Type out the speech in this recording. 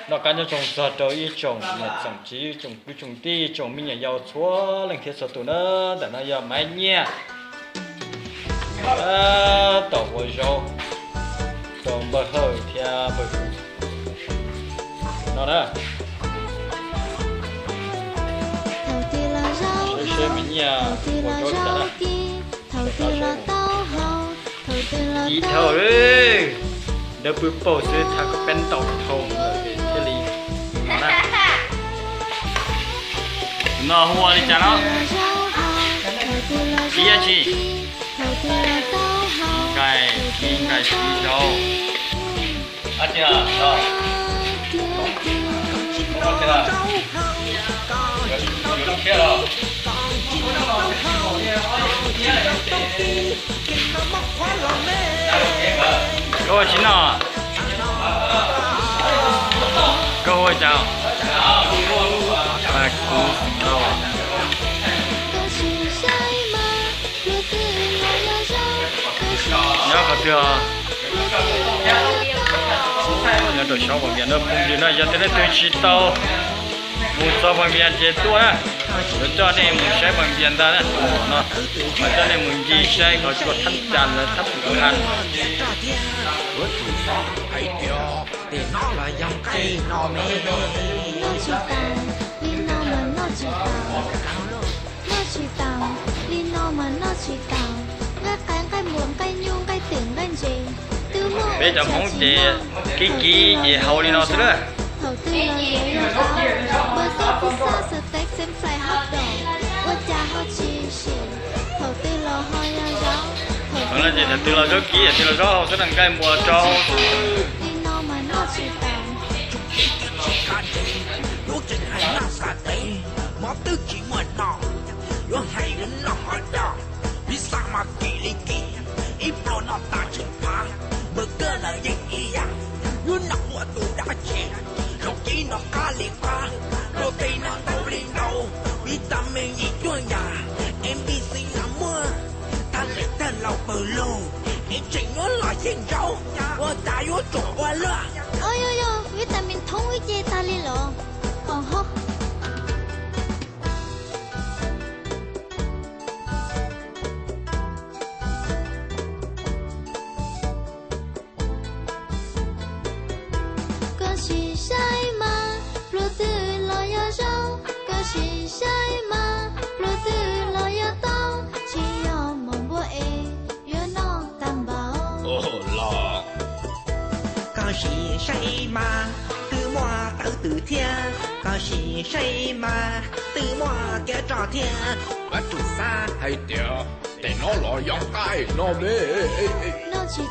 Noj qab nyob zoo txog rau ib tsoom niam tsoom txiv, ib tsoom kwv tsoom tij, ib tsoom me nyuam yaus txhua leej thiab txhua tus na. Ntawm no yog Maiv Nyiaj, tau ua zaub rau npawg Hawj thiab npawg Hwm no na. Seb Maiv Nyiaj ua zaub cas na. Thaum twg los tau haus, thaum twg los tau haus. Dawb pw paug xwb, thaum koj peb ntaus dhau thiaj li no na. No hu ua li cas no? Ib yam tsi? Nqaij, nqaij siv zaub. Koj ua tsi no? Koj hu ua cas? Kuv, nyob qhov twg os? Nyob rau xyov Vaj Viam no phooj ywg na, yog tias leej twg tsis tau mus txog Vaj Viam ces tuaj na, yuav coj nej mus saib Vaj Viam ntag na, no, coj nej mus ncig saib qhov tsua thab cas lawv thab pum qha. Noj tsis taus, li no mas noj tsis taus, noj tsis taus, li no mas noj tsis taus, nqaij qaib nqaij npua nqaij nyuj nqaij twm nqaij ntses, twb muaj. Peb cov Hmoob ces kiv kiv ces haus li no xwb na. Thaum twg los yuav yog zaub, npawg xab txib xab xav tev xeev xais hab daum, ua cas ho tsis sim, thaum twg los ho yog zaub. Thaum no ces thaum twg los zaub kiv, thaum twg los zaub haus xwb na, nqaij npua rau. Li no mas noj tsis taus. Lub tseem hais noj xav tev, mov twb tsis muaj no, yuav hais yuav noj hov dog, piv xam mas kim li kim, ib pluag noj tas tsheej phav, npawg kawg lawm yeej ib yam, yuav noj ua tus dab tsi, zoo kiv noj qab li qab, protein noj ntau li ntau, vitamin yim cuaj yam, A B C los muaj, thaj lem thawj laus pawg lug, es tseem yuav los xyeej zaub, ua cas yuav tsum ua luaj. Yog vitamin thoob wb ces tag li los. Koj sim saib mas, pluag twg los yog zaub, koj sim saib mas, pluag twg los yog taub, tsis yog mov npua es yuav noj tag npaum. Koj sim saib mas, twb muaj tawv twm thiab, koj sim saib mas, twb muaj kev roj thiab. Yuav tsum xav hais tias, tes no los yog nqaij no me. Noj tsis